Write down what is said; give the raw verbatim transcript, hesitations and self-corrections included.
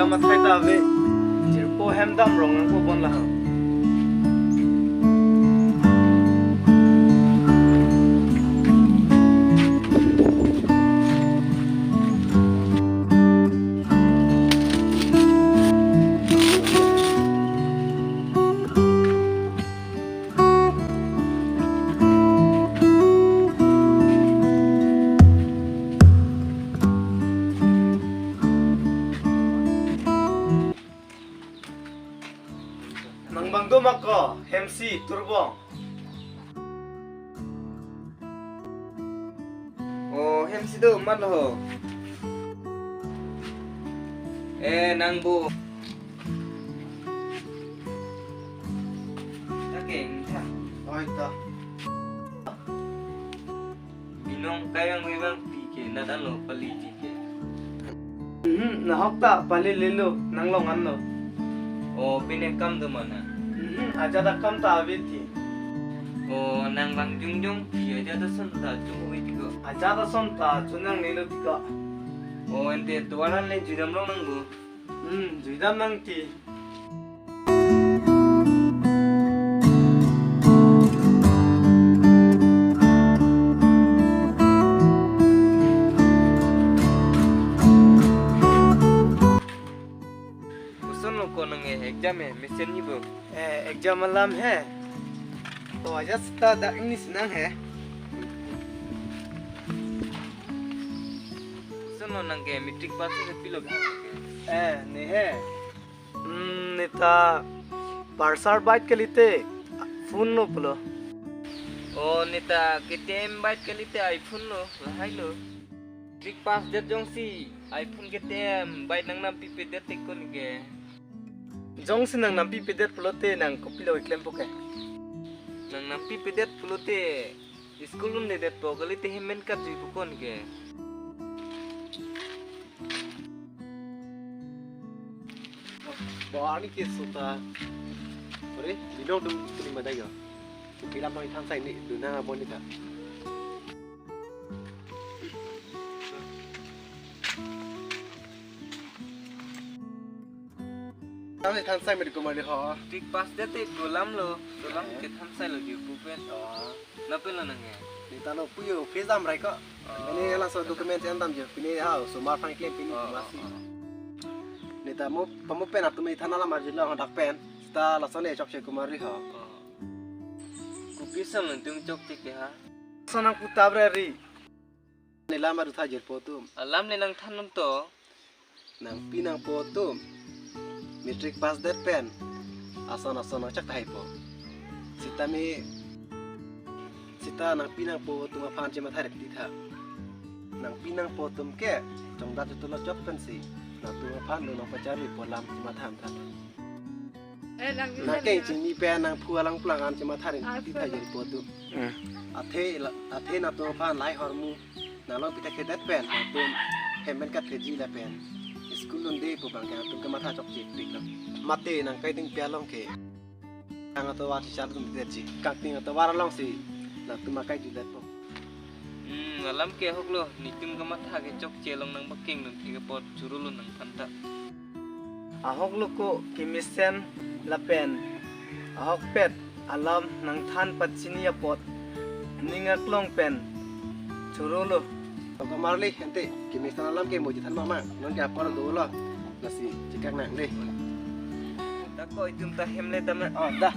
Mathai ta ave. Jirpo hem dam rong nangpo bon lahang. Nang bang do ma ko, hemsi turbong. O, hemsi do man ho. Eh, nang bo. Ta keng tha. Oi ta. Binong kayang memang pi ke, nat anlo pali ti ke. Hmm, nahok ta pali lelo, nang long anlo. O, pine kam do ma nang? Hmm, ajat akam ta ave ti. O, nang bang jongjong pi ajat ason ta chong ave ti ko. Ajat ason ta chonang lelo ti ko. O, ante tovar an le juidam long nang bo. Hmm, juidam nang ti. Kosonlo ko nang, eh, exam he, mesen ni bo? Eh, exam alam he. To ajat seta dak English nang he. Kosonlo nang ke matric pass he pilo ke? Eh, ne he. Hmm, neta parser bike kalite phone lo pulo. O, neta K T M bike kalite iPhone lo, lahai lo. Matric pass det jongsi iPhone, K T M bike nang nampi pedet te ko neke. Jongsi nang nampi pedet pulote nang kopilo keklempo ke? Nang nampi pedet pulote school un-edetpo kalite hem menkat juipo ko neke. Bo ani ke sota. Ore, binong dum kuni madai yo. Pilam noi thansai ni duna abon ni ta. Thansai thansai me di kumari ho. Matric pass det te dolam lo, dolam ke thansai lo di pupen. Oh. Napelo nang he? Neta no puyo office damrai ko. Oh. Ini laso document yang dam jo. Pini ha osomar aphan klem pini. Oh, masi. Oh, oh. Neta mo pamu pen atum ithana lam arjilo ho dak pen. Seta laso ne chokche kumari ho. Oh. Kopi asam nangtum chokche ke ha? Sonang puta brari. Nelam aru tha jirpo atum. Alam le nang than non to. Nangpi nangpo atum matric pass det pen ason ason nangchak tahai po. Sitame seta nangpi nangpo atum aphan chematha rep ti tha. Nangpi nangpo atum ke chongdat chutu lo chok pensi nangtum aphan lo nangpacharli po alam chematha tha. Eh, nang Nang keng chini pen nangphu alang pulang an chematha rin Ah, ti tha so- jari po atum. Hmm. Athe la, athe nangtum aphan lahai ahormu nang long pita kedet pen nangtum hem menkat pheji lapen school un-edet pu abang ke nangtum kematha chokche pik lo. Mate nang kai ding pi along ke. Nang atovar si char dum detji. Kangting atovar alongsi nangtum akai julet po. Hmm, alam ke ahok lo, netum kematha ke chokche along nang bakeng dun thik apot choro lo nangphan ta. Ahok lo ko kemesen lapen ahokpet alam nangthan pachini apot ning aklong pen choro lo. Toko marli ente kemesen alam ke moji than mama non ke apor dolo lasi chekak nang de. Ta ko itum ta hem le tame. Oh, dah.